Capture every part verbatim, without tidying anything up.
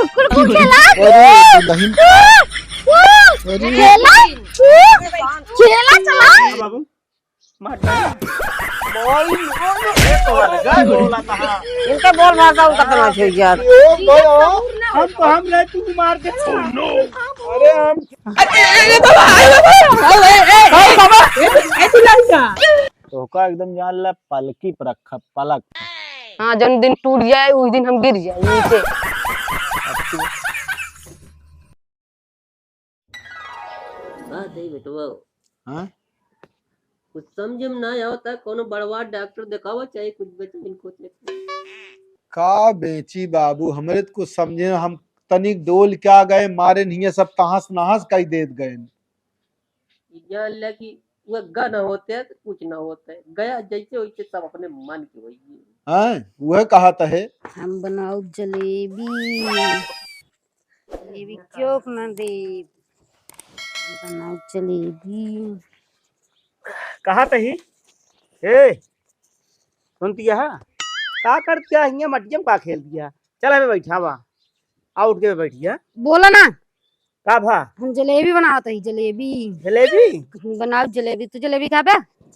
कुरकुर खेला। अरे, दुल्हन। अरे। खेला। खेला चला। बाबू, मार। इनका बोल भाषा उनका समझ हो यार। हम तो हम रहे, तू मार दे। अरे हम तोहका एकदम जान ला पलकी पर रखा, पलक। हाँ, जौन दिन टूट जाए, उस दिन हम गिर जाए नीचे। बात है बेटवा। हाँ? कुछ समझ में ना आवता, कोनो बड़वा डॉक्टर देखावा, चाहे कुछ बेचो इनको। का बेची बाबू, हमरे तो कुछ समझे ना, हम तनिक डोल क्या गए, मारे नहीं सब तहस नहस कई देत गए। ई जान ले कि वह गा ना होते हैं तो कुछ ना होता है, गया जैसे वैसे सब अपने मन के वही है। हाँ, वह कहा तो है। हम बनाउब जलेबी। जलेबी क्यों ना देब? हम बनाउब जलेबी। कहा तो ही? ए, सुनती है? का कर दिया हियाँ मटिया में का खेल दिया? चल हमें बैठा बा। आ उठ के बैठ गया। बोला ना। का भा? हम जलेबी बनावत हई, जलेबी। जलेबी? हम बनाउब जलेबी, तू जलेबी खाबे?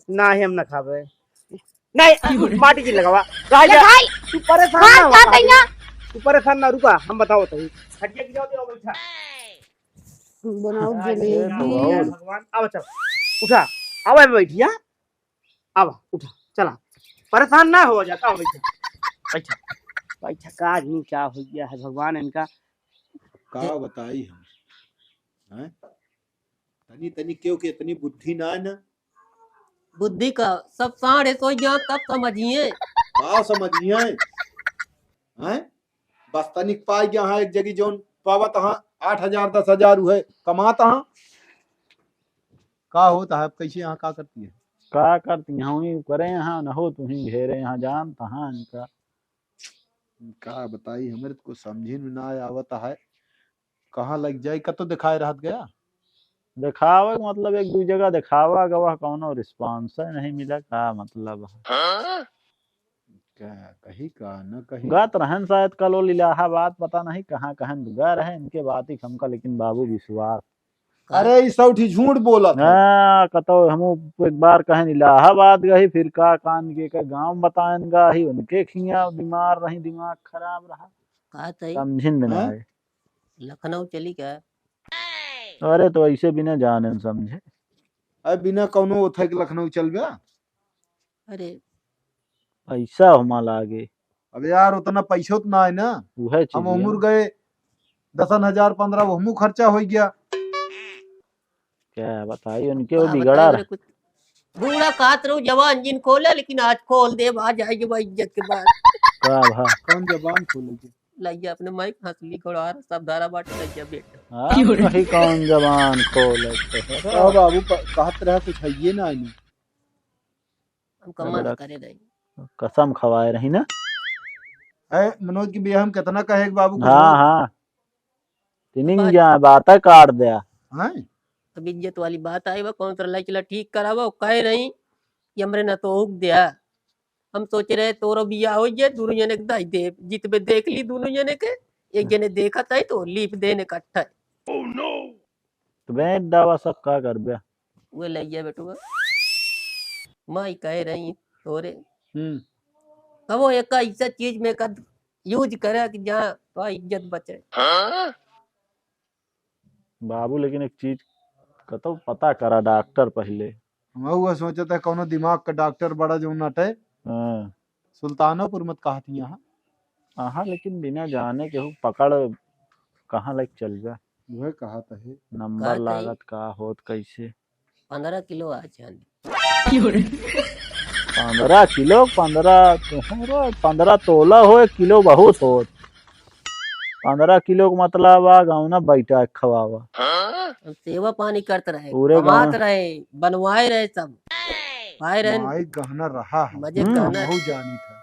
नाही, हम ना खाबे। नाही, माटी की लगावा। रह जा। भाई। तू परेशान ना हो। तू परेशान ना, रुका, हम बताओ तभी। खटिया गिराओ दे, बैठा। बनाउब जलेबी। भगवान, आवा चल। उठा। आवा बैठिया। आवा, उठा, चला। परेशान ना हो जाता, बैठा। बैठा। बैठा, का आदमी क्या हो गया है भगवान इनका। का बताई हम? हैं? तनी, तनी क्यों के इतनी बुद्धि ना है ना? बुद्धि का, सब साढ़े सो गया, तब समझिए। का समझिए? हैं? बस तनिक पाई गया हाँ एक जगह जौन पावत हाँ आठ हजार, दस हजार उहे कमात हाँ। का होता है, अब कैसे यहाँ का करती है? का करती हैं, वहीं करे यहाँ न हो, तू ही घेरे यहाँ जान तहाँ इनका। का बताई, हमरे तो कुछ समझी में ना आवत है। कहाँ लग जाई, कतो दिखाए रहत गया? दिखावे के मतलब एक दू जगह दिखावा गवा, कौनो response ही नहीं मिला, का मतलब है? हाँ? का कही का न कही। गत रहन शायद कल वो इलाहाबाद, पता नहीं कहाँ कहन गा रहे इनके बात ही हमका, लेकिन बाबू विश्वास। अरे, ई सौठी झूठ बोलत है। हाँ, कतो हमू एक बार कहन इलाहाबाद गई, फिर का कान के, के गाँव बतायन गा ही, उनके खिया बीमार रही, दिमाग खराब रहा। का तई? समझिन में ना हाँ? आए। लखनऊ चली का? अरे, तो ऐसे बिना जाने न समझे। अरे, बिना कौनो ओथे के लखनऊ चल गया? अरे। पैसा हमा लागे। अब यार, उतना पैसा तो ना है ना। उहे हम चीज है। उम्र गए दसन हजार, पन्द्रह, वो हमू खर्चा हो गया। क्या बताई, उनके वो का बिगड़ा बताई रहा। रे कुछ। बूढ़ा कहत रहू, जवान जिन खोले, लेकिन आज खोल देब, आज आइए बा इज्जत के बाद। का भा? कौन जबान खोले के? लइया अपने माई के हंसली घोड़ा सब धारा बाटे, लइया बेटा। हाँ, क्यों रे? कहीं कौन जबान खोले के? का बाबू प-, कहत रहा कुछ है ये ना आइने। हम कमा ना अबड़ा करे रही। कसम खवाए रही ना। है मनोज की बियाह में कितना कहे एक बाबू को हाँ, हाँ। तिनिंग बात जा, बात काट दिया। हैं? अब इज्जत वाली बात आई बा, कौन तरह लड़की ला ठीक करावा, वो कहे रही कि हमरे ना तो उग दिया। हम सोचे रहे तोरो बियाह हो जाए, दोनों जने के दाई दे, जितबे देख ली दोनों जने के, एक हाँ। जने देखत है तो लीप देने इकट्ठा। तो बेच डावा सब का करबे? वो लइया बेटुआ, माई कहे रही तोरे। हम्म। कबो एक ऐसा चीज में कद यूज करे कि जहाँ तो इज्जत बचे। हाँ? बाबू, लेकिन एक चीज कतो पता करा डॉक्टर पहले। हम हुआ सोचत है कौनो दिमाग का डॉक्टर बड़ा जो नटे। हाँ। सुल्तानोपुर मत कहत ही यहाँ। हाँ, लेकिन बिना जाने केहू पकड़ कहाँ लग चल जा। वह कहत है। नंबर कहत है। लागत का होत कैसे? पन्द्रह किलो आ चांदी। पन्द्रह किलो, पन्द्रह, तोहरा पन्द्रह तोला हो, एक किलो बहुत होत। पन्द्रह किलो के मतलब आ, गौना बैठा के खवावा। हम सेवा पानी करत रहे, पूरे कमात गाँव। रहे, बनवाए रहे सब। पाए रहे। माई गहना रहा है। मजे हम्म। गहना। हमहू जानी था।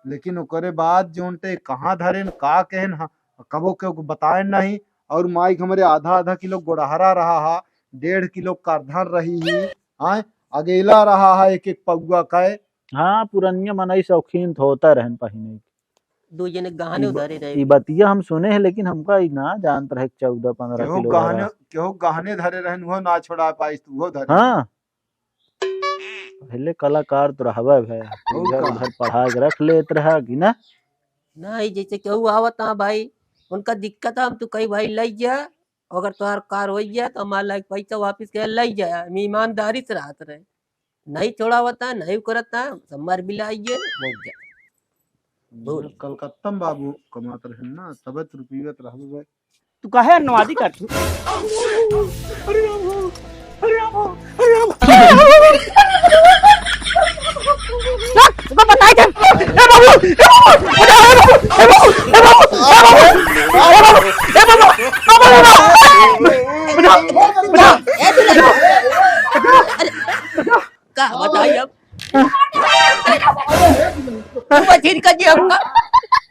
लेकिन ओकरे बाद जोन ते कहाँ धरेन, का कहेन, हाँ, कबो केहू को बताएन नहीं। और माई के हमरे आधा आधा किलो गोड़हरा रहा हा, डेढ़ किलो करधन रही ही, आय, अगेला रहा हा एक एक पौआ कै। हाँ, पुरनिया मनई शौकीन तो होता रहन पहिने के। दो जने गहने ई ब-, उधारे रहे। ई बतिया हम सुने हैं, लेकिन हमका ई ना जानत रहे चौदह पन्द्रह केहू किलो गहने, वाला। केहू गहने धरे रहन, उहो ना छोड़ा पाइस, तू उहो धरे। हाँ। पहले कलाकार तो रहबे भे, और इधर का? उधर पढ़ा के रख लेत रहा कि ना? नहीं, जैसे केहू आवत ना भाई, उनका दिक्कत है, हम तो कही भाई लई जा, अगर तोहार कार होई गया तो हमार लायक पैसा वापस के लई जा, हम ईमानदारी से रहत रहे। नहीं छोड़ावता, नहीं करता, सब मर बिलाई गए, हो गया। बोल। कलकत्ता में बाबू कमात रहे ना, तबे तो रुपये तो रहबे भाई। तू काहे अनुवादी कर तू? अरे राम हो, अरे राम हो, अरे राम हो। रुक, रुको, बताई दे। ए बाबू, ए बाबू, बचाओ, ए बाबू, ए बाबू, ए बाबू, ए बाबू, ए बाबू, ए बाबू, ए बाबू, ए बाबू, ए बाबू, बचाओ, बचाओ। ए, सुन। अरे, का बताई अब? तू बचिन का जी हमका।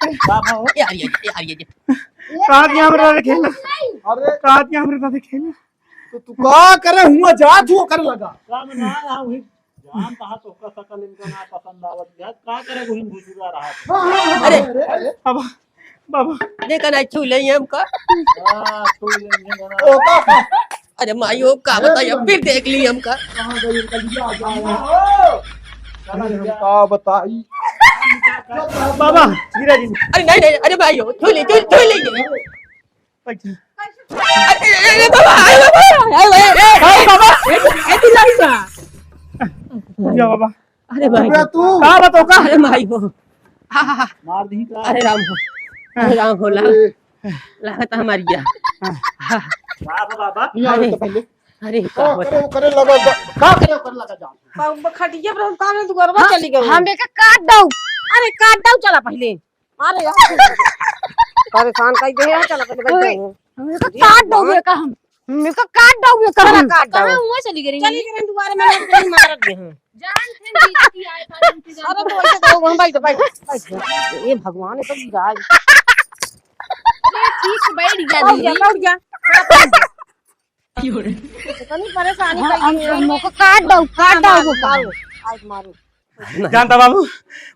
बाबा हो। यार, ये, यार, ये, ये। काट के हमरा देखे ना। अरे। काट के हमरा देखे ना। तो तू का करे हुआ, जा तू करे लगा। काम ना, ना, वही जान कहा तो का सकल इनका ना पसंद आवत है। का करे वही भुसुरा रहा था। हाँ, हाँ, हाँ, अरे। अरे, अरे। अब बाबा। देखा ना, छू ले हमका। हाँ, छू ले ना। ओ, का, का? अरे माई, ओ, का बताई, अब फिर देख ली हमका। कहाँ गई इनका लिया, आ जाओ। अरे, हम का बताई? बाबा, धीरे जी। अरे नहीं, नहीं, अरे भाई, ओ, छू ले, छू, छू ले। अच्छा। अरे, अरे, अरे, बाबा, अरे, बाबा, अरे, अरे, अरे, अरे, बाबा। अरे, अरे, अरे, बाबा। या बाबा। अरे भाई। अरे तू। का बताओ का? अरे माई हो। हा, हा, हा। मार दी का? अरे राम हो। हाँ। अरे राम हो, ला। अरे। लागत हमारी या। हाँ। हा। का बा बाबा? नहीं आवे अरे। तो पहले। अरे, का का होता? करे, करे लगा जा। का करे, करे लगा जा। बाबा खटिया पर हम कान दुआरवा हाँ, चली गई। हम एका काट दऊ। अरे काट दऊ, चला पहले। अरे यार। परेशान कई दे है, चला पहले बैठ ओए, जाओ। हम एका काट दऊ एका हम। मेरे को काट दो, ये कहाँ, कहाँ काट दो? कहाँ हुआ चली गई? चली गई दुआरे में, लग गई मारत गए हैं। जान थे दीदी की आए था इंतजाम। अरे तो ऐसे तो हम बैठ, बैठ, बैठ। ये भगवान, ये तो गिरा है। अरे ठीक से बैठ गया और दीदी। जा, लौट जा। क्यों रे? इतनी परेशानी हाँ, कर हम, दी है। हम को काट दो, काट दो मारो, वो। मारो, आज मारो। जानता बाबू,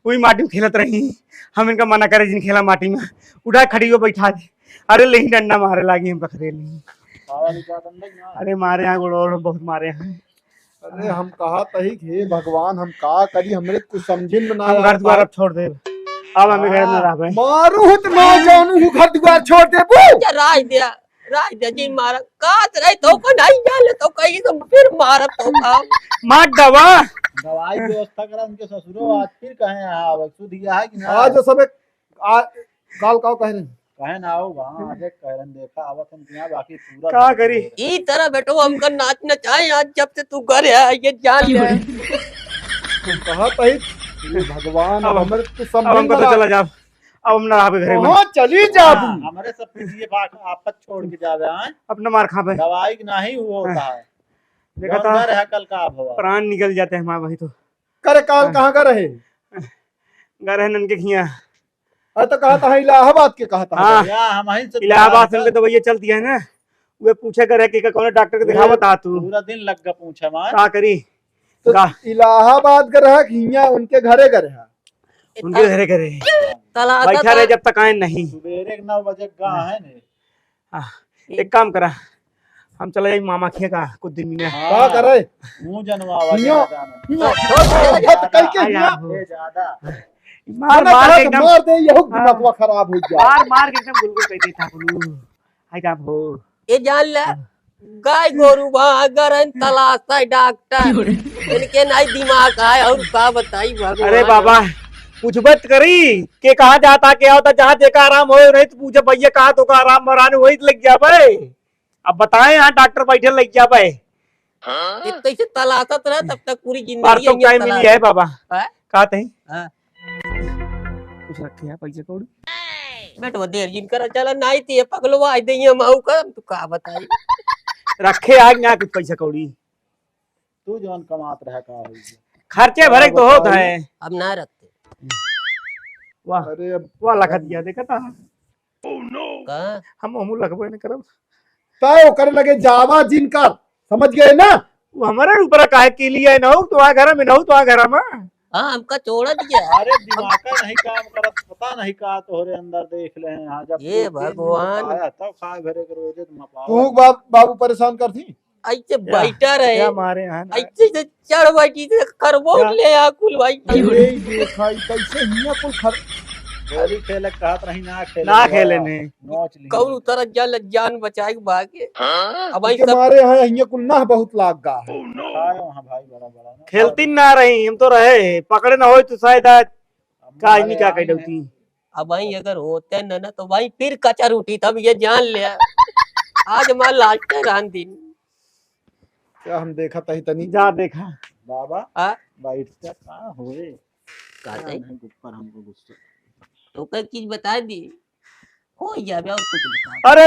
वही माटी में खेलत रही, हम इनका मना करे जिन खेला माटी में, उठा खड़ी हो बैठा दे। अरे लेही डंडा मारे लागी, हम पकड़े नहीं। अरे मारे यहाँ गोड़ और बहुत मारे हैं। अरे हम कहा तही कि हे भगवान, हम का करी, हमरे कुछ समझिन में ना हम आ घर द्वार पाए। अब छोड़ दे, अब हमें घर में रहबे। मारू हूँ तो मैं जानू हूँ, घर द्वार छोड़ देबू। राय दिया। राय दे जी मारा, कात रहे तो को नहीं जाले तो कहीं तो फिर मारत तो का। मार दवा। दवाई व्यवस्था करा, उनके ससुरो आज फिर कहे यहाँ आवे, सुध गया है कि ना? आज सब एक, आ, काल काव कह रहे हैं। कहे ना आओ वहाँ, आज एक कह रहे हैं, देखा आवत हम यहाँ, बाकी पूरा का घर करी? में ई तरह बेटो हमका नाच नचाए, आज जब से तू घर है, ये जान ले। कहा तही, भगवान, अब हम, हमरे तो अब हमको तो समझ चला जा। अब हम ना रहबे घरे में। कहाँ चली जाबू? हाँ, हमरे सब के लिए बात आपत छोड़ के जावे, आए? अपना मार खाबे। दवाई के नाही हुआ होता हाँ। है। देखा जौन था, घर है कल का भवा। प्राण निकल जाते हैं हमारे वही तो। करे काल हाँ। कहाँ का रहे? घर है ननके खिया। अरे तो कहा था इलाहाबाद के कहा था। हाँ। या, हम ही से इलाहाबाद दुकान से उनके का दवाइयाँ चलती है ना। वे पूछे करे कि कौन डॉक्टर के ये दिखावत आ तू? पूरा दिन लग गया पूछे मार। का करी? तो का? इलाहाबाद का रहा कि हियाँ उनके घरे का रहा? उनके घरे घरे। तलाशा बैठा रहे था। जब तक आए नहीं। सुबेरे के नौ बजे का है ने। हाँ, एक काम करा, हम चले जाई मामा खिया का कुछ दिन में। हाँ। का करे? मुँह जनवावा नियो। ज्यादा ना। नियो। तो, तो, तो, तो, कई के आ नियो। यार हो। ए, ज्यादा। मार, मना मार करा के तो एकदम। मार दे, यहू हाँ। दिमागवा खराब हो जाए। मार, मार के एकदम गुलगुल कर देता बोलू। हाय राम हो। ए जान ले, हाँ। गाय गोरू बा, अगर है तलाश है डॉक्टर। क्यों रे? इनके नहीं दिमाग है और का बताई भगवान। अरे बाबा, पूछबे त करी के कहाँ जाता, के होता, जहाँ जेका आराम हो, नहीं तो पूछे भैया कहाँ तो का आराम मराने वही लग जाबे। अब बताए यहाँ डॉक्टर बैठे लग जाबे। ये तो ऐसे तलाशत रहा तब तक पूरी जिंदगी परसों यही टाइम मिली तलाश। है बाबा। हाँ? का तही? हाँ। कुछ रखे हैं पैसे कौड़ी? बेटवा देर जिन करा चला, नाई ते पगलवा आई दइया माऊ का, तू का बताई? रखे आज ना कुछ पैसा कौड़ी। तू जौन कमात रहा का होई गया? खर्चे भरे तो होत है। अब ना रखते। वाह। अरे अब वाह, लखत गया, देखा था। का? हम हमू लगबे न करब। तय ओकरे लगे जावा जिन कर, समझ गए ना? वो हमारे ऊपर काहे के लिए ना हो, तो आ घर में ना हो, तो आ घर में। हाँ, हमका छोड़ा दिया। अरे, दिमाग का नहीं काम करत, पता नहीं का तोहरे अंदर देख ले हैं। हाँ, जब ये तू तीन दिन भगवान। बताया, तब खाए भरे के रोजे तो मपावा। तू बाब-, बाबू परेशान कर थी? ऐसे क्या? बैठा रहे। क्या मारे हैं? ऐसे से चढ़ बैठी से खरबोट क्या? ले आ कुल भाई। अरे, देखा, ई कैसे हियाँ कुल खर-, गोली खेले कहत रही, ना खेले ना वाला। खेले ने। नोच ली। कौन उतर जा, ल-, जान बचाए के भागे। हाँ? अब आई इनके सब मारे हैं, हियाँ कुल ना बहुत लाग गा है। खाए वहाँ भाई बड़ा बड़ा ना। खेलती ना रही, हम तो रहे, पकड़े ना होई तो शायद आज अम्मा का आदमी हमारे का आई कह हैं। डरती। अब वहीं अगर होते न, ना तो भाई फिर कचर उठी, तब ये जान ले। आज हमारा लास्ट है रान दिन। क्या हम देखा तही तनी। जा देखा। बाबा, हाँ? बैठ जा, का होए? का का कही? नहीं, ऊपर हमको गुस्सा। तो कई चीज बता दी। हो जाबे और कुछ बता। अरे,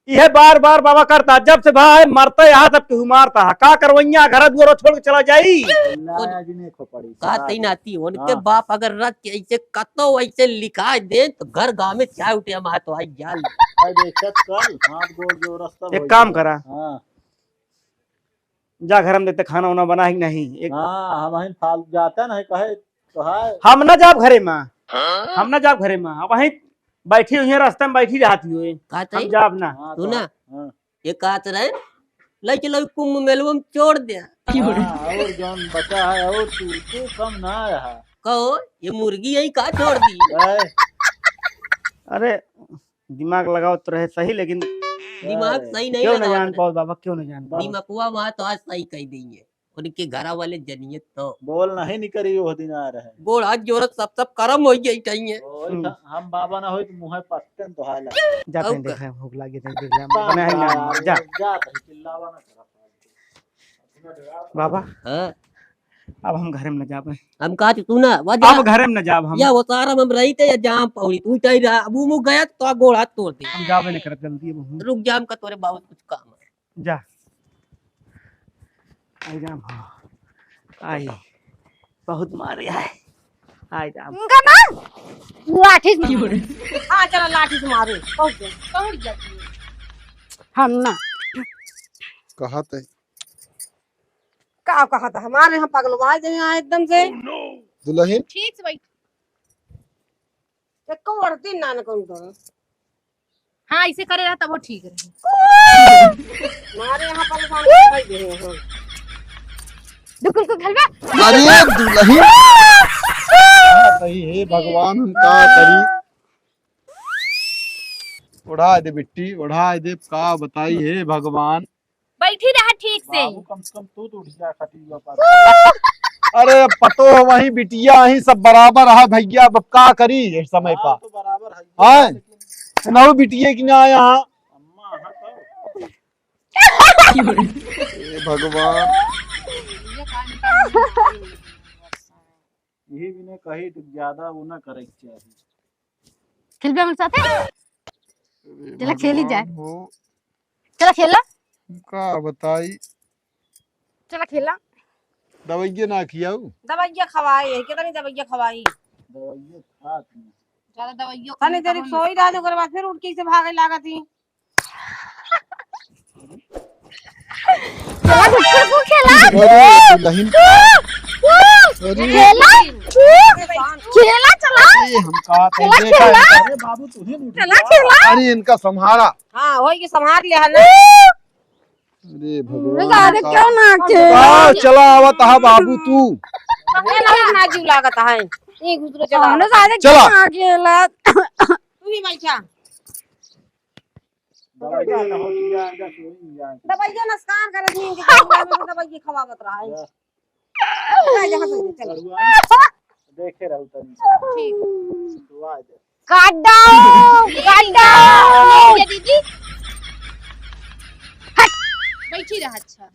इहे बार बार बाबा करता, जब से भाई मरते यहाँ तब केहू मारता है। का करवैया घर दुआर छोड़ के चला जाई? चिल्लाया जी नहीं खोपड़ी, का सदा तई के। नाती, उनके हाँ। बाप अगर रख के ऐसे कतो ऐसे लिखा दे तो घर गाँव में चाय उठे मार तो आई जाल। भाई देख, कल हाथ गोड़ जोड़ सब एक होई काम गया। करा। हाँ। जा घर में देखते खाना उना बना है कि नहीं। एक हाँ, हम वहीं फाल जाता नहीं कहे तो है। हम ना जाब घरे में। हाँ? हम ना जाब घरे में। अब वहीं बैठी हुई है, रास्ते में बैठी रहती हुई। का हम तई? जाब ना। हाँ, तू तो ना? हाँ। ये कहत रहे, "ले चलो कुंभ मेलवा में छोड़ दे।" हाँ, और जौन बचा है, और तू, तू कम ना रहा। कहो, ये मुर्गी यही का छोड़ दी? ए। अरे, दिमाग लगाओ तो रहे सही, लेकिन दिमाग अरे। सही नहीं क्यों न लगावत जान रहे। पाओ बाबा, क्यों न जान पाओ? दिमकुआ वहाँ तो आज सही कह देंगे। उनके घरा वाले जनियत तो। बोल नहीं निकरी, वो दिन आ रहे। गोड़ हाथ जोरत सब, सब करम हो गई चाहिए। ओए, हम्म। हम बाबा ना होई तो मुँह पत्ते न तो हाला। जाते हैं, और का? देखा है, भूख लागी, नहीं देख लिया, बना है ना, जा। जात है, चिल्लावा ना करा। बाबा, हाँ। अब हम घरे में न जाबे। हम कहा तू ना, वो जा। अब घरे में न जाब हम। या वो सारा हम रही थे या जाम पौड़ी, तू चाही रहा, अब वो मुँह गया तो गोड़ हाथ तोड़ दे। हम जाबे न करब जल्दी अब हम। रुक जा, हमका तोरे बाबू कुछ काम है। जा। आई राम हो। आई। बहुत मारे आए। आई राम। इनका ना लाठी से मारो। हाँ, चला लाठी से मारो। पहुँच गए। पहुँच जाती है। हम ना। कहत है। का कहत है? हमारे यहाँ पगलवा गए हैं एकदम से। दुल्हन? ठीक से बैठ। एको अड़ती ना न कौन करो। हाँ, ऐसे करे रहा तब वो ठीक रहे। हमारे यहाँ परेशान कर भाई दे हैं। बिल्कुल को खेलबे। अरे दुल्हन। का कही हे भगवान, हम का करी? ओढ़ा दे बिट्टी, ओढ़ा दे, का बताई हे भगवान। बैठी रहा ठीक से। बाबू, कम से कम तू तो उठ जा खटिया पर। अरे पतो वही बिटिया, वही सब बराबर है भैया, अब का करी इस समय हाँ, पर? तो बराबर है, हाँ? लेकिन इनहू बिटिया की ना आया हाँ। अम्मा, हाँ, तो। हे भगवान। यही बिना कही तो ज्यादा वो ना करे के चाहिए। खेलबे हमरे साथे? अरे चला खेली जाए। भगवान हो। चला खेला। का बताई? चला खेला। दवाइया ना खियाऊ? दवाइया खवाई है, कितनी दवाइया खवाई? दवाइया खात नहीं। ज्यादा दवाइयों तनी देरी सोई रहा, ओकर बाद फिर उठ के इसे भागे लागत ही। चला, गुट्टू को खेला। अरे, दुल्हन। अरे। खेला। खेला, चला। अरे, हम का चला, देखा खेला। है? अरे बाबू, तू ही उठ चला, जा। खेला। अरे, इनका संभारा। हाँ, होई के संभार लिया है ना। अरे भगवान, अरे, का क्यों ना खेला? आ, चला आवत हा बाबू तू। पकड़े ना, ना जीव लागत है। ये घुसरो चला। हमने सारे चला। क्यों ना खेला? तू ही बैठा। दवाइया ना हो, जा, जा, सोई जा। दवाइया नस्कान कर दी, इनके दवाइया में दवाइया खवावत रहा है। जा। जा, जा, हंस दे, चल। देखे रहू तनी। ठीक। दुआ दे। काट दो, काट दो। ले दीदी। हट। बैठी रह, अच्छा।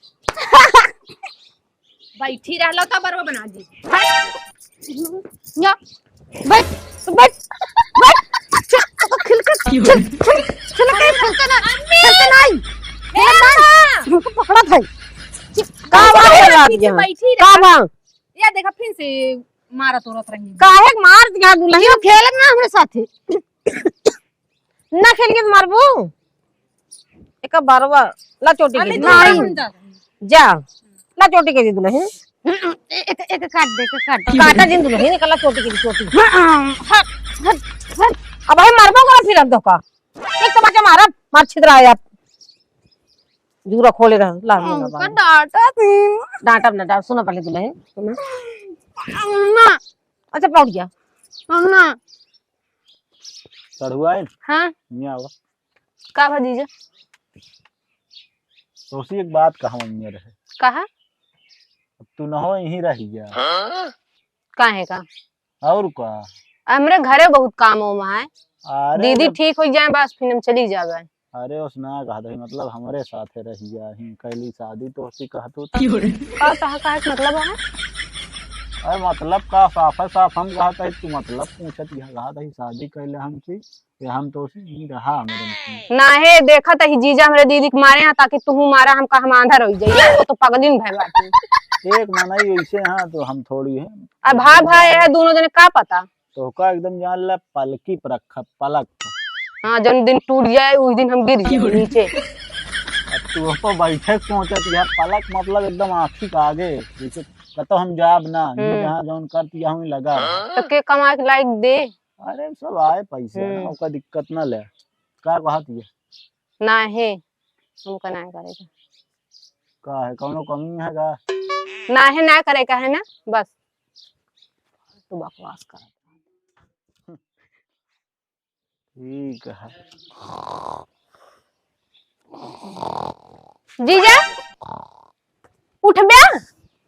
बैठी रहलो त बरवा बना दी। या, बैठ, बैठ, बैठ। खिल के, खिल, खिल, खिल के, खिल के ना, खिल के नहीं। खिल के नहीं। हमको पकड़ा था। का बात कर रहा है? बैठी रहा। का बात? या देखा, फिर से मारत उरत रही। काहे के मार दिया दुल्हन? क्यों खेलत ना हमरे साथे? ना खेलिए तो मारबू। एक बरवा ला चोटी के अरे, दे। नहीं। जा। ला चोटी के दे दुल्हन। एक, एक काट दे, एक काट दे। काटा जिन दुलही निकला चोटी की चोटी। हट, हट, हट। अब भाई मारबो करो फिर अब धोखा। एक तमाचा मारब, मार छितरा है आप। जूरा खोले रह, ला, ला, ला, हमका ला। डांटा थी। डांटब ना, डांट, सुनो पहले दुलही, सुनो। ना। अच्छा, पहुंच गया। ना। चढ़ुआइन? हाँ। हियाँ आवा। का भा जीजा? तोसे एक बात कहवा में रहे। कहा? अब तू न हो, यहीं रह गया। काहे का? और का? हमरे घरे बहुत काम ओम है। अरे दीदी जब ठीक हो जाए बस, फिर हम चली जावे। अरे, ओस ना कहत ही, मतलब, हमरे साथे रहिया ही, कैली शादी तोहसे कहत हो त। का कहा, कहा के मतलब है? अरे, मतलब का, साफे साफ हम कहत ही, तू मतलब पूछत ही, कहत ही, शादी कैले हमसे, कि हम तोसे ही रहा, हमरे में। ना हे, देखत ही जीजा हमरे दीदी के मारे हैं, ताकि तुहू मारा, हम का हम आंधर हो जाइए, वो तो पगलिन भय बाटे। एक मनई ऐसे हैं, तो हम थोड़ी हैं। अब भाई, भाई, यह दोनों जने का पता? तोहका एकदम जान ला पलकी पर रखा, पलक पर। हाँ, जौन दिन टूट जाए, उस दिन हम गिर जाए नीचे। अब तू ओपर बैठे के सोचत यार, पलक मतलब एकदम आँखी के आगे, जैसे कतो हम जाब ना, हम्म। जहाँ जौन करती, यहाँ लगा। तो के कमा के लायक दे? अरे सब आए पैसे ना, हम्म। ओका दिक्कत ना ले। का कहत ये? ना हे, हमका ना करे के। का है, कौनो कमी है का? ना हे, ना करे का है ना, बस। तू बकवास कर। ठीक है। जीजा, उठबे?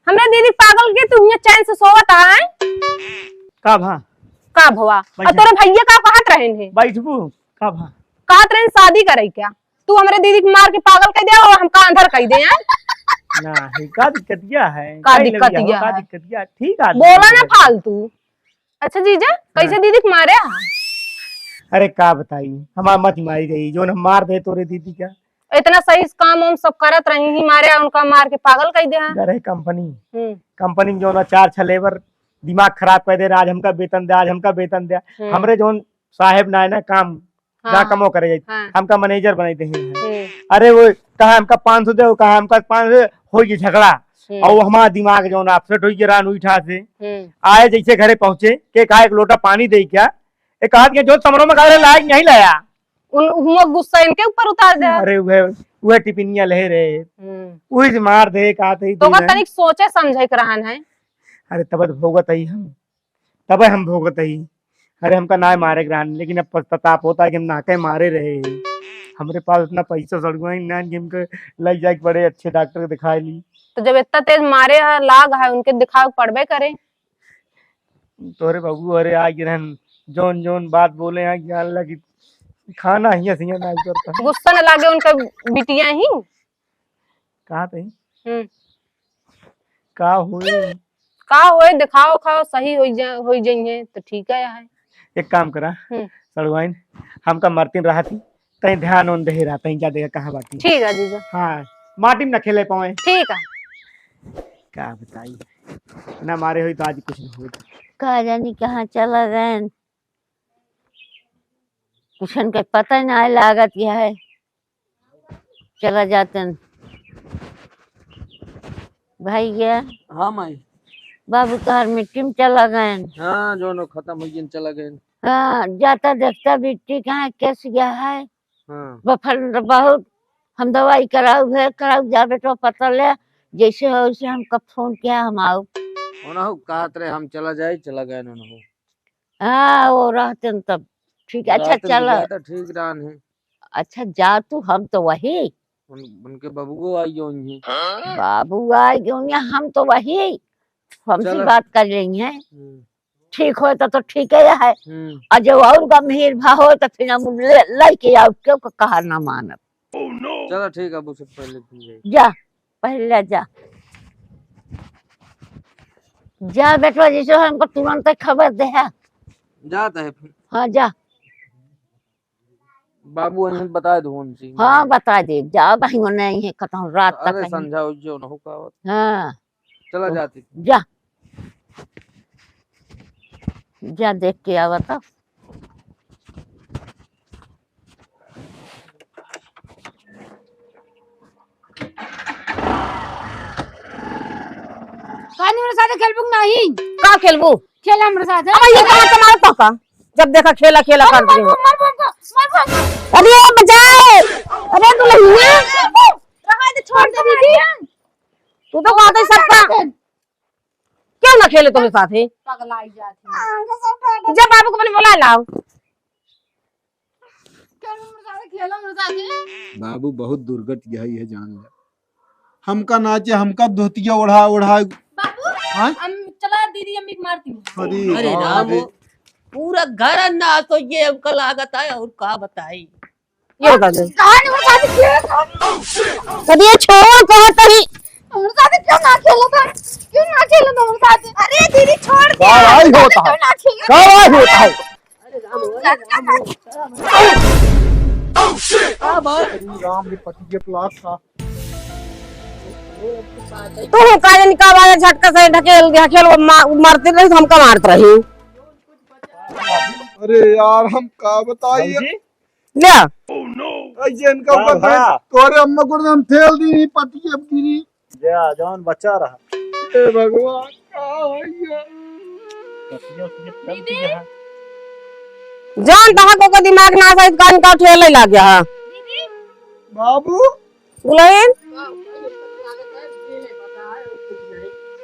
हमरा दीदी पागल के तू हियां चैन से सोवत है? का भा? का भवा? और बैठा। तोरे भैया का कहत रहन है? बैठबू? का भा? कहत रहन शादी करे क्या? तू हमरे दीदी के मार के पागल कर दे और हमका अंधर कर दे, हैं? ना, है का दिक्कतिया है? का काहे लगिया हो? दिक्कतिया का है? दिक्कतिया? ठीक आदमी बोला ना है। फालतू। अच्छा जीजा, हाँ। कैसे दीदी के मारे हा? अरे का बताई, हमार मत मारी रही, जोन हम मार दे तोरे दीदी का। इतना सही काम हम सब करत रही ही, मारे उनका मार के पागल कर दे हा। अरे कंपनी, हम्म। कंपनी में जोन चार छह लेबर दिमाग खराब कर दे रहा, आज हमका वेतन दे, आज हमका वेतन दे। हम्म। हमरे जोन साहेब ना है ना काम, हाँ, ना कमो करे जाई, हाँ। हमका मैनेजर बनाई दे हैं। हम्म। अरे वो कहा हमका पाँच सौ दे, वो कहा हमका पाँच सौ दे, हो गई झगड़ा। हम्म। और वो हमारा दिमाग जोन upset हो गया रान उठा से। हम्म। आए जैसे घरे पहुँचे, के कहा एक लोटा पानी दे क्या? ये कहा कि जो समरों में खा रहे लायक नहीं लाया। उन, हुआ गुस्सा इनके ऊपर उतार दे। अरे वह, वह टिपिनिया ले रहे। हम्म। वही से मार दे, कहा थे तो का तनिक सोचे समझे के रहन है। अरे तब तो भोगत ही हम, तब हम भोगत ही। अरे हमका ना मारे के रहन, लेकिन अब पश्चाताप होता है कि हम नाके मारे रहे। हमरे पास उतना पैसा सड़ुआ ही ना कि हमके लग जाए बड़े अच्छे डॉक्टर के दिखा ली। तो जब इतना तेज मारे है, लाग है, उनके दिखावे पड़बे करे। तोरे बाबू, अरे आ गिरन, जौन जौन बात बोले हैं, जान लगी खाना हिया सिया ना उतरता। गुस्सा न लागे उनका बिटिया ही। कहाँ थे? हम्म। का होई? का होई, दिखाओ खाओ, सही होई जा, होई जाइए तो ठीक है, है। एक काम करा, हम्म। सड़ुआइन, हमका मरतिन रहा थी, तई ध्यान उन दे रहा, तई जा देगा कहाँ बाटी। ठीक है जीजा। हाँ, माटी में न खेले पावे। ठीक है। का बताई, ना मारे होई तो आज कुछ न होई। का जानी कहाँ चला गए, कुछ इनके पता ही ना लागत यह है। चला जातन। भैया। हाँ माई। बाबू तोहर मिट्टी में चला गए। हाँ, जोनो खत्म हो गए, चला गए। हाँ, जाता देखता बिट्टी कहाँ कैस गया है। हाँ। बफर बहुत हम दवाई कराऊ है, कराऊ जा बेटवा पता ले, जैसे हो वैसे हमका फोन किया हम आऊ। उनहु कहत रहे हम चला जाए, चला गए उनहु। हाँ, वो रहतन तब ठीक है। अच्छा, रहतन तो चला। जाता ठीक रहन है। अच्छा, जा तू, हम तो वही। उन-, उनके बबुओ आई गयो है। बाबू आई गयो है, हम तो वही। हमसे चलो। बात कर लेंगे। हम्म। ठीक होए तो, तो ठीक है है। हम्म। और जो और गंभीर भा हो तो फिर हम ले, लेके आओ, क्यों का कहा ना मानब। चलो ठीक है, अब उसे पहले पी जाए। जा, पहले जा। जा बेटवा, जैसे हमको तुरंत खबर दे है। जाता है फिर। हाँ, जा। बाबू उन्हें बता दो उनसे। हाँ, बता दे। जा भाई, वो नहीं है, कतहूँ रात तक अरे, कहीं। समझाओ जो न हो का होता। हाँ। चला तो जाती। जा। जा देख के आवा तो। पानी मेरे साथ खेलबू कि नहीं? का खेलबू? खेल हमरे साथ है। अब ये कहाँ से मारत हो का? जब देखा खेला, खेला मार, कर मार, दिए। मार, मार, मार, मार, मार। अरे बचाए, अरे दुल्हनिया। रहा दे, छोड़ दे दीदी। तू तो कहते सबका। क्यों ना खेले तुम्हें साथ ही? पगलाई जाती है। जब बाबू को अपने बुला लाओ। बाबू बहुत दुर्गत यही है, जान ले। हमका नाचे, हमका धोतिया ओढ़ा ओढ़ा। बाबू, हाँ? हम चला दीदी, अम्मी को मारती हूँ। अरे अरे बाप राम रे। हो, पूरा घर नाश हो गया, हमका लागत है, और का बताई? ये बता दे। कहाँ नहीं बता दे, क्यों? कभी ये छोड़, कहो तो ही। हमरे साथ क्यों ना खेलो था? क्यों ना खेलो था हमरे साथ? अरे दीदी, छोड़ दे। का भाई होता है? क्यों ना खेलो? का भाई होता है? अरे राम हो, अरे राम हो। का बा? अरे राम रे, पति के प्लाट था। तू का जानी का बात, झटका से ढकेल, ढकेल वो मा-, मारते रही तो हमका मारत रही। अरे यार, हम का बताई? भौजी? ले। ऐसे इनका का ऊपर भा? तोरे अम्मा को हम ठेल दी, पति अब गिरी। जा, जौन बचा रहा। हे भगवान, का भैया? दीदी। जान तहा को दिमाग ना सही, कान का ठेले लाग गया। दीदी। बाबू। बुलाइन।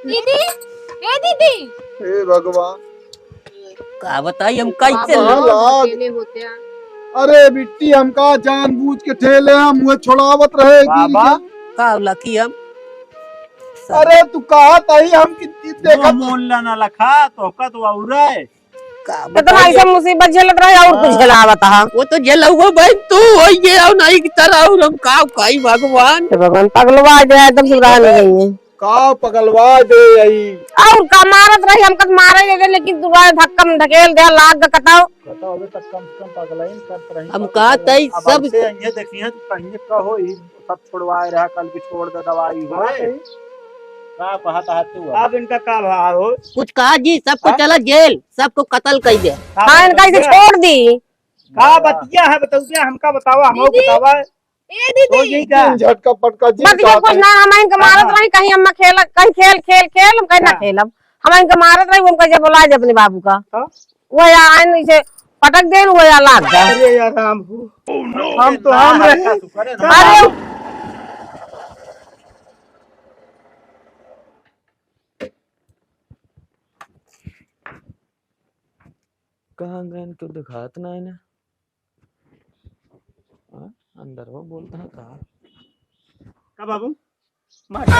दीदी, ए दीदी। हे भगवान। का बताई हम कैसे बाबा, लोग लाग। अकेले होते हैं। अरे बिट्टी, हम का जानबूझ के ठेले, हम मुँह छोड़ावत रहे, गिर बाबा। गया। का लकी हम? अरे तू कहा तही हम कितनी मुँह देखत। मोल ला ना लखा, तो का तो और है। का इतना बताई ऐसा अब। मुसीबत झेलत रहे और कुछ हाँ। झेलावत हा। वो तो झेलउआ बहन तू होइए और नहीं की तरह और हम का कही भगवान। हे भगवान, पगलवा जाए तब सुधरा नहीं गई है। का पगलवा दे आई। और का मारत रही, हमका तो मारे दे दे, लेकिन तू आए धक्का में ढकेल दे, लाग के कटाओ। कटाओ, अबे तक कम से कम पगलाइन करत रही। हम कहा तई अब सब से ये देखिए तो कहीं का हो, ई सब छोड़वाए रहा, कल भी छोड़ दे दवाई हो। का कही? का कहत है तू अब? अब इनका का भाव हो? कुछ कहा जी, सबको हाँ? चला जेल, सबको कत्ल कर दे। हाँ, इनका इसे छोड़ दी। का बतिया है, बतौतिया हमका बतावा, हमको दीदी, बतावा। ए दीदी। तो यही का? झटका पटका जी बस ये का कुछ है? ना, हम इनके मारत हाँ। रही, कहीं हम खेल, कहीं खेल, खेल, खेल, हम कहीं ना हाँ। खेलब। हम इनके मारत रही, उनका जब बुला दे अपने बाबू का। हाँ। वो या आइन इसे पटक दे, वो या लाग गया। अरे यार राम हो। हम तो हम रहे। अरे। कहाँ गए इनको दिखात ना है ना। हाँ, अंदर वो बोलता है का? का बाबू? मारी।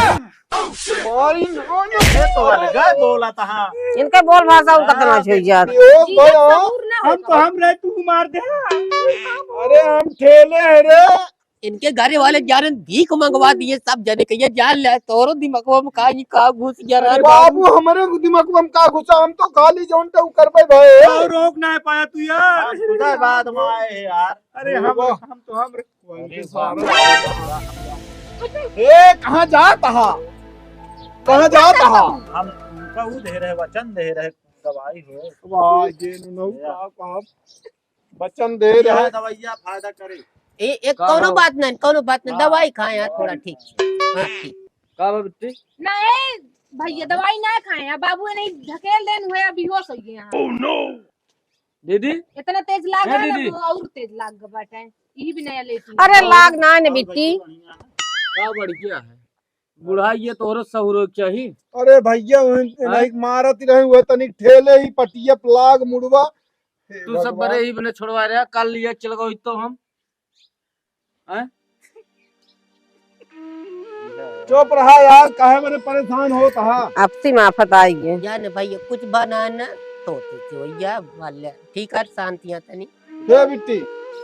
मारी, ये तो अलग है बोला था, हाँ। इनके बोल भाषा उनका हाँ, तमाश हो जात। ओ भाई, हाँ। हम तो हम रहे, तू मार दे। अरे हम ठेले हैं रे। इनके घरे वाले जाने भीख मंगवा दिए सब जने के, ये जान ले तोरो दिमागवा में का, ई का घुस गया रहा अरे बाबू। बाबू, हमरे दिमागवा में का घुसा, हम तो खाली जौन ते उ करबे भाई। और रोक ना पाया तू यार। हम खुदा बाद में आए हैं यार। अरे हम, बाबा। हम तो हम रे। अरे बाप रे। ए, कहाँ जात हा? कहाँ जात हा? हम उनका उ दे रहे, वचन दे रहे, दवाई हो। वाह, ये नु का, का वचन दे रहे। दवाइया फायदा करे। ए, ए, का कौनो हो? बात नहीं, कौनो बात नहीं, हाँ। दवाई खाए हैं थोड़ा ठीक। हाँ, ठीक। का बा बिट्टी? नहीं भैया, दवाई ना खाए हैं, बाबू ने ढकेल देन हुए, बेहोश हो गए हैं। दीदी? इतना तेज लाग ए रहा है ना, दीदी। वो और तेज लाग गया बाटे। ई भी नया लेटी। अरे लाग ना ने बिट्टी। का बढ़िया है? बुढ़ाई ये तोहरो सहूरो के चाही। अरे भैया, उन हाँ? नहीं मारत रहे, वो तनिक ठेले ही पटिया पे लाग मुड़वा। हे तू सब भगवान। बड़े ही बने छोड़वा रहा, कल लिए चल गो तो हम। हैं? चुप रहा यार, काहे बने परेशान होत हा? आपसी माफत आई है। जान भैया, कुछ बना ना, तो, तो, तो, भैया, वाले, ठीक है, शांति है तनी। हे बिट्टी,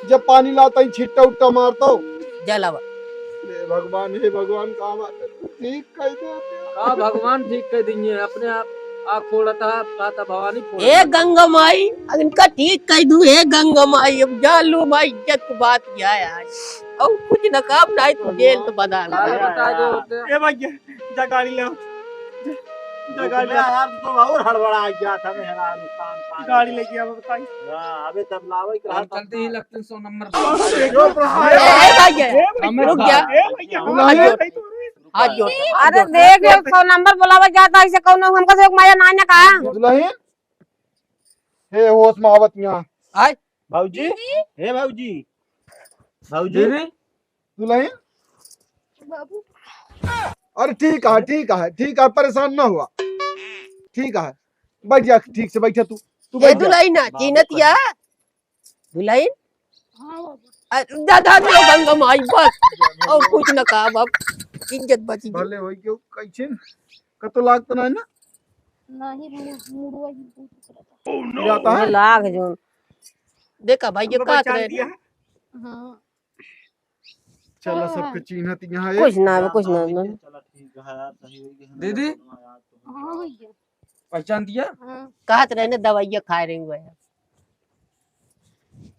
जब पानी लाता ही छिट्टा उट्टा मारता हो। जलावा। हे भगवान, हे भगवान, का बात है? ठीक कह दे। का भगवान ठीक कह देंगे? अपने आप आँख फोड़ता, कहता भवानी फोड़ ए देता। गंगा माई, अब इनका ठीक कह दूँ, हे गंगा माई, अब जान लो माई, इज्जत की बात क्या है आज? और कुछ न काम ना है, तो जेल तो बना ला। अरे बता दो। ए भैया, जा गाड़ी ले आओ। जा, जा गाड़ी ले आओ। यार, तो और हड़बड़ा गया था मेहरारू, काम, काम। गाड़ी लेके आओ, बताइए। हाँ, अबे तब लावे के हम रहा चलते ही तब। लगते हैं सौ नंबर। अरे, चुप रहा ए, यार। ए, भाई, ए, ए, भाई, रुक जा। ए, भैया, हम हाँ, आ गए। रुक। हाथ जोड़। अरे देख, एक सौ नंबर बुलावा जाता, ऐसे कौनो हमका से एक माया ना ना कहा। दुल्हन, हे होश में आवत यहाँ। आय। भौजी, दीदी। हे भौजी, भौजी। दीदी। दुल्हन। बाबू। अरे ठीक है, ठीक है, ठीक है, परेशान ना हुआ। ठीक है, बैठ जा, ठीक से बैठा तू, तू ए बैठ जा। दुल्हन ना, बाबू चिन्हत या? दुल्हन? हाँ बाबू। अ, दादा, दादा, गंगा माई, बस। और कुछ ना कहा बाप, इज्जत बची। भले होई क्यों, कैसे? कतो लागत ना है ना? नहीं, मु-, मुड़वा ही बहुत दुख रहा था। जाता है? लाग जो। देखा भाई, ये तुमको काट पहचान रहे दिया हैं? है? हाँ। चला, हाँ। सबके चिन्हत यहाँ है। कुछ ना, कुछ ना, ना। चला, ठीक है यार, सही हो गया। दीदी? हाँ भैया। पहचान दिया? हाँ। कहत रहे ना, दवाइयाँ खाए रहे हुए हैं।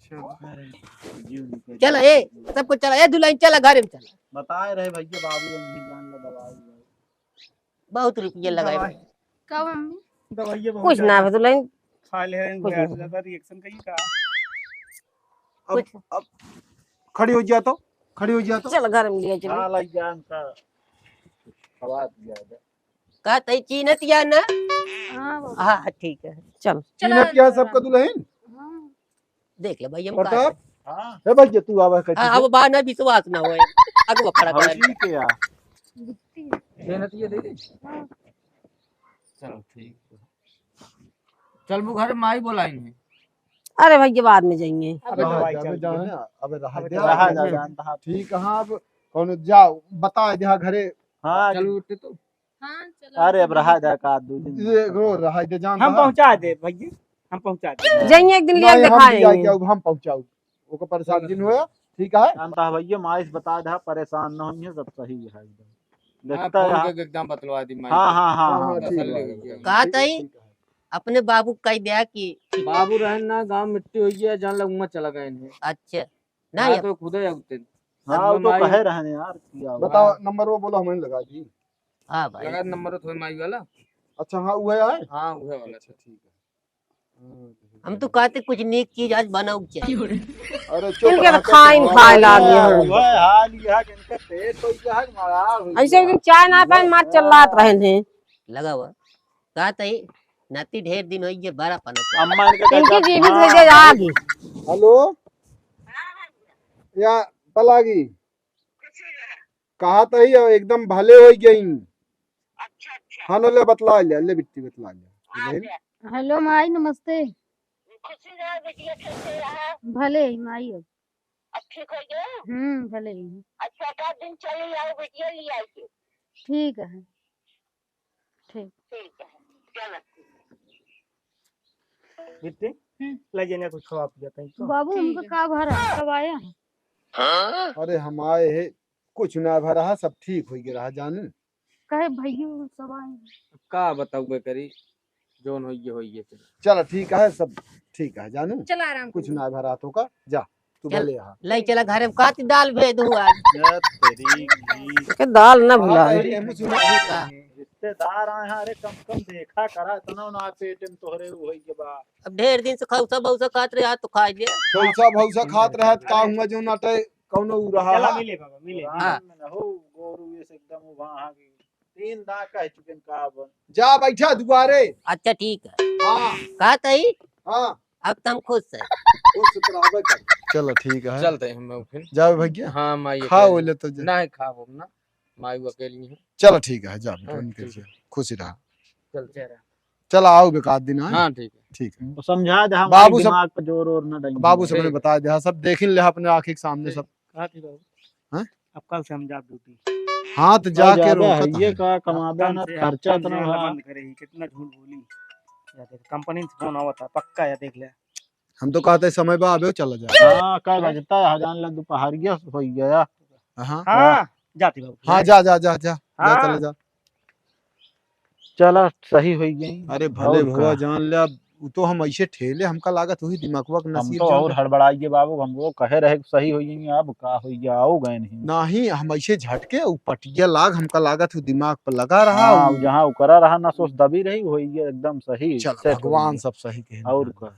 चला। चला, ए, सबको चला, ए, दुल्हन, चला, घर में चला। बताए रहे भैया, बाबू हम भी जान ला दवाई। बहुत रुपये लगाए दवाई। भाई। का मम्मी? दवाइये बहुत कुछ ना ज्यादा बतलाई। खा ले हैं, कुछ गैस ना। ज्यादा रिएक्शन का ही का? अब, कुछ। अब खड़ी हो जा तो, खड़ी हो जा तो। चल, घर में लिया चल। हाँ, लग जा इनका। आवाज ज्यादा। का तई चीनत या ना? हाँ, बाबा। हाँ, ठीक है। चल। चला चीनत क्या अंदर सबका आ। दुल्हन? हाँ। देख ले भाई, हम प्रताप? का हाँ। ए भाई, ये तू आवा कैसे हाँ, से? अब बा ना विश्वास ना होए। अगवा खड़ा कर। भौजी के या? गिट्टी। मेहनत ये दे दे। हाँ। चलो, ठीक है। चल, वो घर माई बोलाई है। अरे भाई, ये बाद में जाएंगे। अबे रहा दवाई जा, अबे चल जाओ रही है। ना, अबे रहा अबे दे, रहा अबे जा, नहीं। जानता है। ठीक है, हाँ, अब कौन जाओ, बता दे, हाँ, घरे। हाँ, चल उठते तो। हाँ, चलो। अरे, अब रहा दे का दो दिन। ये रो रहा दे, जानता हम है। पहुँचा दे भैया, हम पहुँचा दे। जाइए एक दिन नहीं, लिया हम दिखाएंगे। जाए क्या, हम पहुँचाऊ। ओकर परेशान जिन होया, ठीक है? जानता है भैया, माई से बता दे, परेशान न होइए, सब सही है एकदम। हाँ, देखता फोन है। करके एकदम बतलवा दी माई हाँ, से। हाँ, हाँ, हाँ, हाँ, हाँ, ठीक तसल्ली है। हो गया। कहा ठीक है, ताई, ठीक है। अपने बाबू का कह दिया कि बाबू रहन ना, गाँव मिट्टी हो गया, जान लग उमा चला गए हैं। अच्छा। नहीं, हाँ, अब तो खुद ही उठते। हाँ, अब वो तो माई कहे रहने यार, क्या हुआ? बताओ, नंबर वो बोलो, हमें लगा दी। हाँ भाई। लगा नंबर तो माई वाला। अच्छा, हाँ, वो है। हाँ, वो है वाला। अच्छा, ठीक है। हम तो कहते कुछ नीक चीज आज बनाओ के चाहिए। अरे चुप इनके तो रहो, खाइन चुप रहो। खाए लागे हैं। वह हाल यह है कि इनका पेट तो यह है कि मरा हुई ऐसे है। दिन चाय ना पाए, मार चिल्लात रहे हैं। लगा हुआ। कहते ही नाती ढेर दिन होई, ये बड़ा पना। अम्मा इनके इनके कहता जीवित हाँ। हो जाए आगे। हेलो, या पलागी। कहा तो ही एकदम भले हो गई। अच्छा, अच्छा। हाँ, ले बतला लिया, ले बिट्टी बतला लिया। अच्छा। हेलो माई, नमस्ते। खुशी रहो बिटिया, कैसे रहा? भले ही माई अब। अब ठीक हो गए? हम्म, भले ही। अच्छा, का दिन चले आओ बिटिया ले आइए। ठीक है। ठीक। ठीक है, चलो। बिट्टी, हम्म। ले जाने कुछ खवा पिया तनी तो। बाबू, ठीक हमको है। का भरा? कब आया है? अरे, हम आए हैं, कुछ ना भरा है, सब ठीक हो गया रहा, जानू। कहे भैया सब आए हैं। का बताऊबे करी, जौन होइए, होइए चला। चला, ठीक है, सब ठीक है, जानू। चला आराम कुछ करो। ना भरा तो का, जा। तू चल, भले यहाँ। ले चला घरे में, काती दाल भेज दू आज। या तेरी घी। के दाल ना भुला। अरे, एमू सुना। रिश्तेदार आए हैं, अरे कम कम देखा करा, इतना ना पेट में तोहरे होई के बा। अब ढेर दिन से खौसा भौसा खात रहे, आज तो खा ले। खौसा भौसा खात रहे, तो का हुआ जो नाटे कौनो उ रहा चला है? मिले बाबा, मिले। हाँ। में ना हो, गोरू ये से एकदम वहाँ की तीन दांत कह चुके हैं का बन। जा बैठा दुआरे। अच्छा, ठीक है। हाँ। का तई? हाँ। अब तुम खुश है। खुश तो रहबे कर। चलो, ठीक है। चलते हैं हम लोग फिर। जाओ भैया। हाँ, माई खा अकेली। बोले तो जा। नहीं, खा वो ना। माई वो अकेली है। चलो, ठीक है, जा बेटा, हाँ, निकल ठीक जा। है। खुशी रहा। चल, चल रहा। चल, आओ बेकार दिन, हाँ? हाँ, ठीक है। ठीक है। तो समझा दे, हाँ, बाबू सब, दिमाग पर जोर और ना डालेंगे। बाबू सब ने ठीक। बता दे, हाँ, सब देख ही ले अपने आँखी के सामने ठीक। सब। हाँ, ठीक है। हाँ? अब कल से हम जाब ड्यूटी। हाँ, तो अरे, जाके ज्यादा रोकत है, ये है। का कमाबे अब ना, से, अब खर्चा कल से इतना वाला बा। बंद करे ही, कितना झूठ बोली। या देख, कंपनी से फोन आवत है, पक्का या देख ले। हम तो कहते समय बा, आबे चला जाए। हाँ, कई बजता है, जान ला, दोपहरिया हो गया। हाँ। हाँ, जाती बाबू। हाँ, जा, जा, जा, जा, जा, हाँ। चला जा। चला, सही हो गई। अरे, भले और भवा का? जान ले, अब उ तो हम ऐसे ठेले, हमका लागत वही दिमागवा के हम नसीब तो जान और ले। हड़बड़ाई गए बाबू, हम लोग कहे रहे कि सही हो गई, अब का हो गया, आओ गए नहीं। नहीं, हम ऐसे झटके, उ पटिया लाग, हमका लागत उ दिमाग पर लगा रहा, हाँ, उ जहाँ उकरा रहा, नसोस दबी रही, हो गया एकदम सही, चल, set हो भगवान गया। सब सही कहे और ना। का?